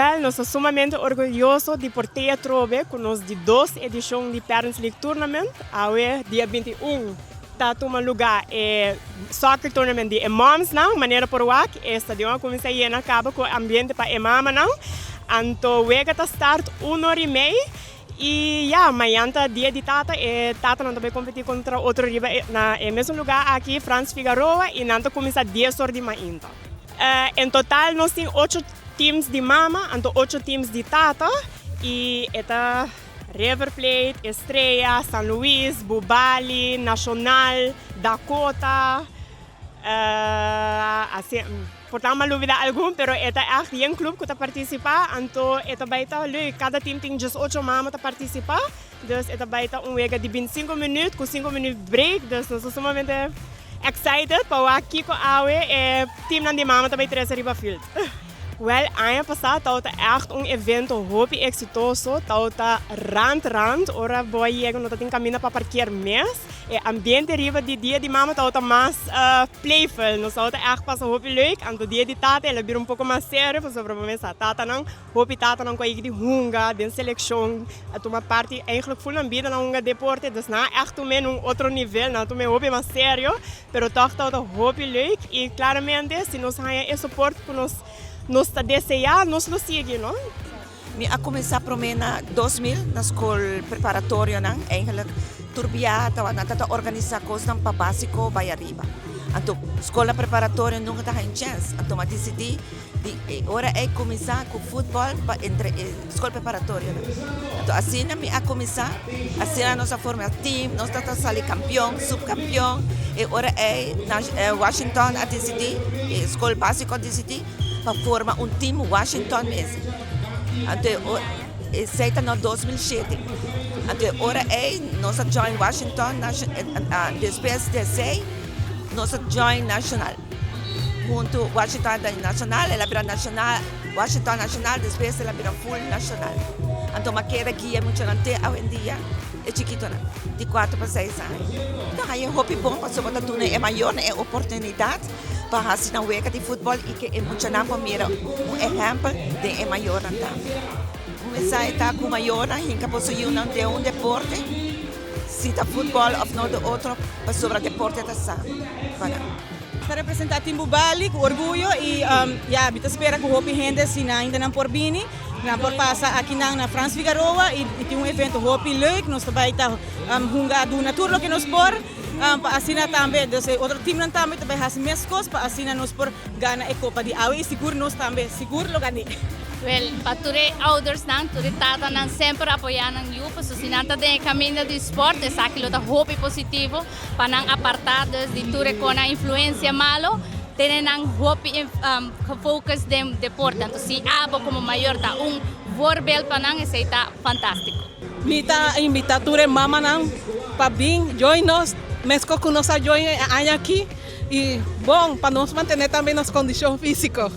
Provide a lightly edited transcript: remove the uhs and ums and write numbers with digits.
Well, nos ta sumamente orguyoso di por ta atrobe cu nos di dos edicion di Parents League Tournament. Awe, dia 21, ta tuma luga e soccer tournament di moms nan, manera por wak, e stadion a cuminsa yena caba cu ambiente pa e mama nan. Anto wega ta start 1:30 y ja, mañan ta dia di tata e tata nan ta bay competi contra otro riba na e mesun luga aki, Frans Figaroa, y nan ta cuminsa 10 or di mainta. En total nos tin 8 teams di mama, anto 8 teams di tata y e ta River Plate, Estrella, San Luis, Bubali, Nacional, Dakota, asina, por tanto m'a lubida algun, pero e ta echt un club cu ta participa, anto e ta bay ta leuk. Cada team tin just 8 mama ta participa, dus e ta bay ta un wega di 25 minuut cu 5 minuut break, dus nos ta sumamente excited pa wak kico awe e team nan di mama ta bay trece riba field. Well, aña pasa tabata echt un evento hopi exitoso, tabata rand rand, ora bo a yega no tatin caminda pa parkeer mes. E ambiente riba di dia di mama tabata mas playful, nos tabata echt pasa hopi leuk, anto dia di tata el a bira un poco mas serio, pasobra bo mes sa tatanan, hopi tatanan cu a yega di hunga den seleccion, a tuma parti eigenlijk full nan bida na hunga deporte, dus nan a echt tuma en un otro nivel, nan a tuma hopi mas serio, pero toch tabata hopi leuk y claramente si nos haya e support cu nos ta desea, nos lo sigui, no? Mi a cuminsa prome na 2000 na scol preparatorio nan, eigenlijk tur bia nan ta organisa cosnan pa basico bay ariba. Anto scol preparatorio nunca ta haña chance, anto m'a dicidi di ora e cuminsa cu futbol pa entre scol preparatorio nan. Anto asina mi a cuminsa, asina nos a forma team, nos ta sali campeon, subcampeon, e ora e Washington a dicidi, scol basico a dicidi pa forma un team Washington mes. Anto esey ta na 2007. Anto ora ey nos a join Washington, despues di esey nos a join Nacional. Hunto Washington ta Nacional, el a bira Nacional, Washington Nacional, despues el a bira full Nacional. Anto m'a keda guia muchanan te awendia e chikitonan di 4 pa 6 aña. Anto hay hopi bon pasobra ta duna e mayornan e oportunidad pa hasi nan wega di futbol y cu e muchanan por mira un ehempel den e mayornan tambe. Un mensahe ta cu mayornan hinca por su yiunan den un deporte, si ta futbol of no de otro, pasobra deporte ta sano pa nan. Ta representa Team Bubali cu orguyo y ja, mi ta spera cu hopi hende si nan ainda nan por bini, nan por pasa aki nan na Frans Figaroa y tin un evento hopi leuk, nos ta bay ta hunga duna tur loke nos por pa asina tambe, dus e otro teamnan tambe ta bay haci mes cos pa asina nos por gana e copa di awe y sigur nos tambe sigur lo gane. Wel, pa tur e ouders nan, tur e tatanan semper apoya nan yu, pasobra si nan ta den e caminda di sport, esaki lo ta hopi positivo pa nan aparta dus di tur e cona influencia malo, tene nan hopi gefocus den deporte. Anto si abo como mayor ta un voorbeeld pa nan, esey ta fantastico. Mi ta invita tur e mamanan pa bin join nos, mesco cu nos a join e aña aki, y bon, pa nos mantene tambe nos condicion fisico.